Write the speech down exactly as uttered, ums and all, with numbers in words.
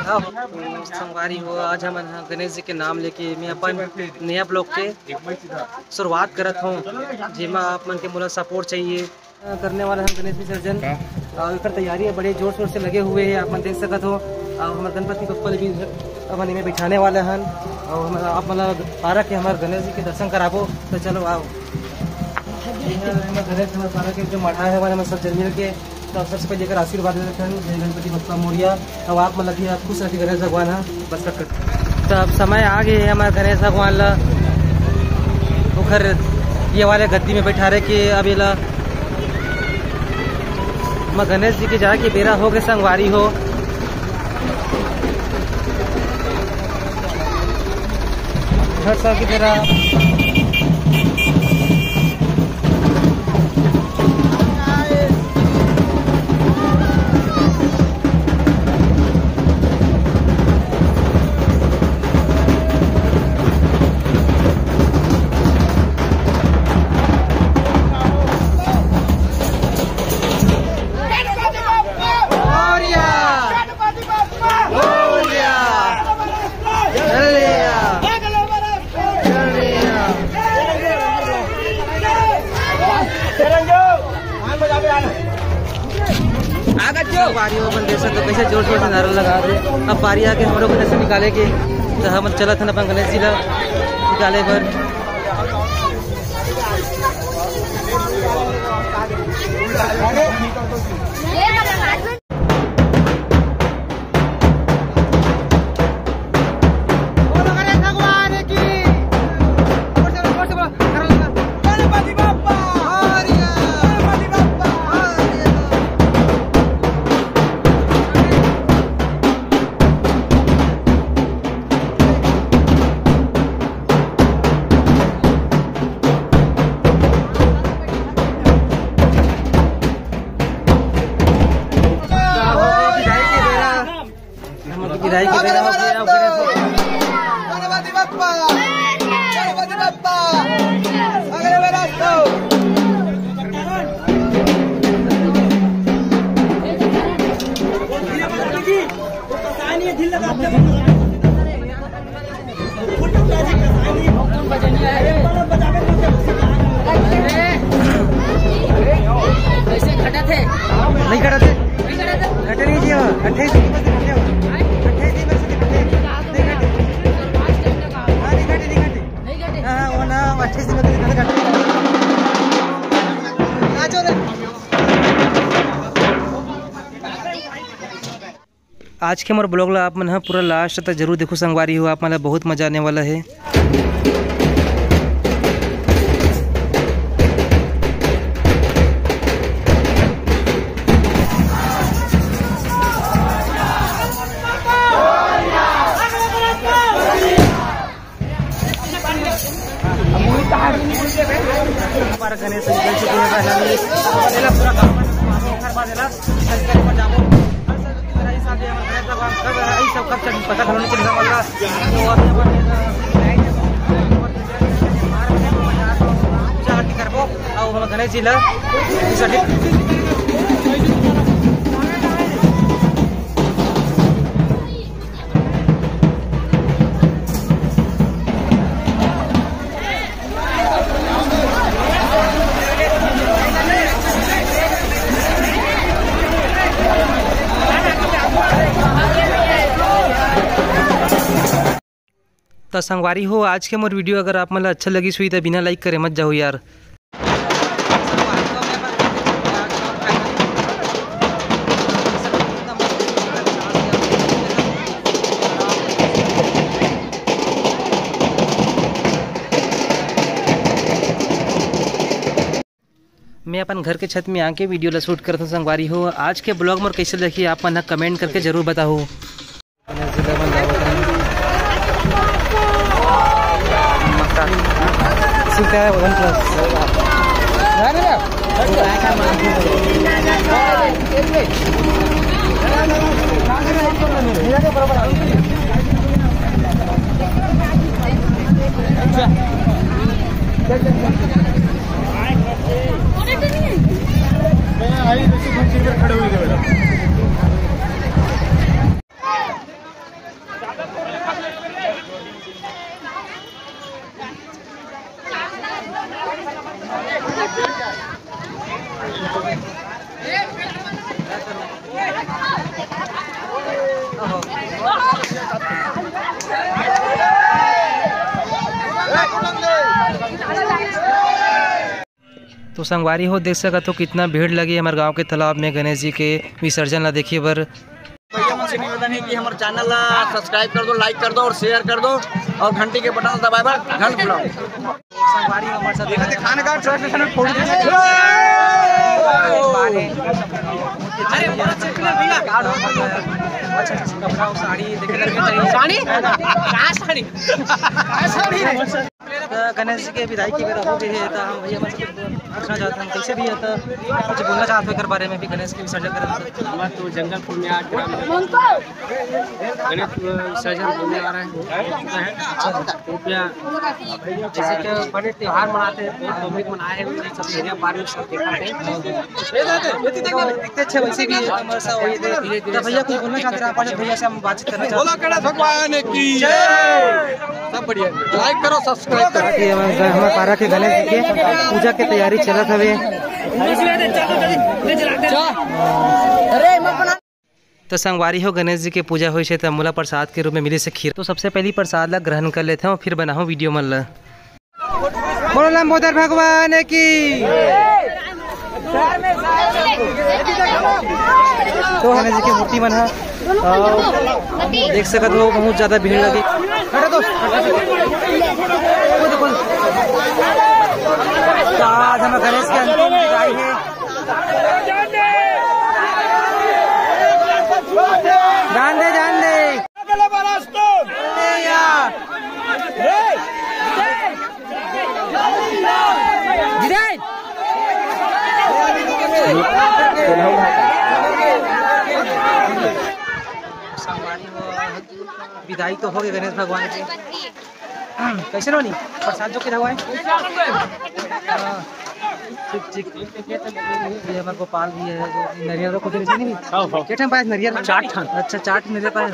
हाँ, तो संगवारी हो, आज हमन ह गणेश जी के नाम लेके मैं अपन नया ब्लॉग के शुरुआत करत हूँ, जेमा आप मन के मोला सपोर्ट चाहिए। करने वाला हम गणेश विसर्जन और एकर तैयारी है, बड़े जोर शोर से लगे हुए हैं, आप मन देख सकत हो। और हमारे गणपति बप्पा भी हमन में बैठाने वाले हन और हम आप मन ला पारा के हमारे गणेश जी के दर्शन कराबो। तो चलो आओ। ये हमारे गणेश, हमारे पारा के जो मठा है, हमारे, हम सब जन मिल के तो सबसे पहले एकर आशीर्वाद लेथन, जय गणपति बप्पा मोरिया। अब आप मन ला भी आप खुश रखे गणेश भगवान ह, बस कट कट। तो अब समय आ गए है हमारे गणेश भगवान ला ओखर ये वाले गद्दी में बैठारे के। अब एला मैं गणेश जी के जाए के बेरा हो गए संगवारी हो। हर साल की तरह पारी हो अपन देख सकते हो, कैसे जोर शोर से नारा लगा रहे। अब पारी आके हम लोग गणेश निकाले के, तो हम चलत हन अपन गणेश जी ला निकाले बर। विदाई के बेरा हो गया। गणपति बप्पा, गणपति बप्पा, अगले बेरा आओ। कैसे घटत है? नहीं घटत है। नहीं घटत है। घटे नहीं जी, हाँ। अट्ठाईस दिन बस घटे हो। अट्ठाईस दिन बस घटे। नहीं घटे। हाँ, नहीं घटे, नहीं घटे। नहीं घटे। हाँ, हाँ, वो ना, अट्ठाईस दिन बस घटे। आ जाओ ना। आज के मोर ब्लॉग ला आप मन ह पूरा लास्ट तक जरूर देखो संगवारी हो, आप मन ला बहुत मजा आने वाला है। हमारा गणेश जी चल चुके हैं finally। अब एला पूरा गाँव में घुमाबो, ओकर बाद एला शंकर पर जाबो। हर साल की तरह इस साल भी हमर गणेश भगवान कब, इस सब कब चल-, पता घलो नहीं चलने वाला। तो अभी अपन पूजा आरती करबो, और हम गणेश जी ला विसर्जित त संगवारी हो, आज के मोर वीडियो अगर आप मन ला अच्छा लगिस होही त बिना लाइक करे मत जाहू यार। मैं अपन घर के छत में आके वीडियो ला शूट करत हूँ संगवारी हो। आज के ब्लॉग मोर कैसे लगी आप मन कमेंट करके जरूर बताओ। खड़े हुए थे मैडम। तो संगवारी हो, देख सकत हो कितना भीड़ लगे हमर गांव के तालाब में गणेश जी के विसर्जन ला देखे बर। भैया मन से निवेदन है कि हमर चैनल ला सब्सक्राइब कर दो, लाइक कर दो और शेयर कर दो और घंटी के बटन दबाए बर घंट बुलाओ। संगवारी हो, हमर साथ खाने का ट्रैक में फोटो खींचे। अरे, पूरा चेक कर भैया। अच्छा, अच्छा, कपड़ा और साड़ी देखे लगे चाहिए। साड़ी? कहाँ साड़ी? कहाँ साड़ी रे? त गणेश जी के विदाई के बेरा हो गए हे, त हम भैया मन से पूछना चाहत हन, कैसे भी है, त कुछ बोलना चाहत हो एकर बारे में भी, गणेश के विसर्जन करे में? मैं तो जंगलपुर में आज ग्राम गणेश विसर्जन होने वाला है। कृपया जैसे कि बड़े त्योहार मनाते हैं, बहुत पब्लिक मनाए हैं, सब एरिया पार में सब देखा है। इतने अच्छे वैसे भी है, हमारे साथ वही थे। त भैया कुछ बोलना चाहते हैं आप, भैया से हम बातचीत करना चाहते हैं। भोला गणेश भगवान की जय। सब बढ़िया, लाइक करो, सब्सक्राइब करो। ये हमर, हमर पारा के गणेश जी के पूजा के तैयारी चलत हवे। तो संगवारी हो, गणेश जी के पूजा होइस हे, त मोला प्रसाद के रूप में मिलिस हे खीर। तो सबसे पहली प्रसाद ला ग्रहण कर लेथंव, फिर बनाहूं वीडियो मन ला। बोलो लंबोदर भगवान की। तो गणेश जी के मूर्ति मन ह, अ, देख सकत हो, बहुत ज्यादा भीड़ लगे। हटो तो, हटो तो। कूद, कूद। तो आज हमर गणेश के अंतिम विदाई हे। जान दे, जान दे। विदाई तो हो गई गणेश भगवान की। कैसे रोनी? प्रसाद जो के धवाए? हाँ, ठीक, ठीक। ये हमारे गोपाल भी है, जो नरियर को कुछ नहीं। हाँ, हाँ। के ठन पाए नरियर? चार ठन। अच्छा, चार ठन नरियर पाए।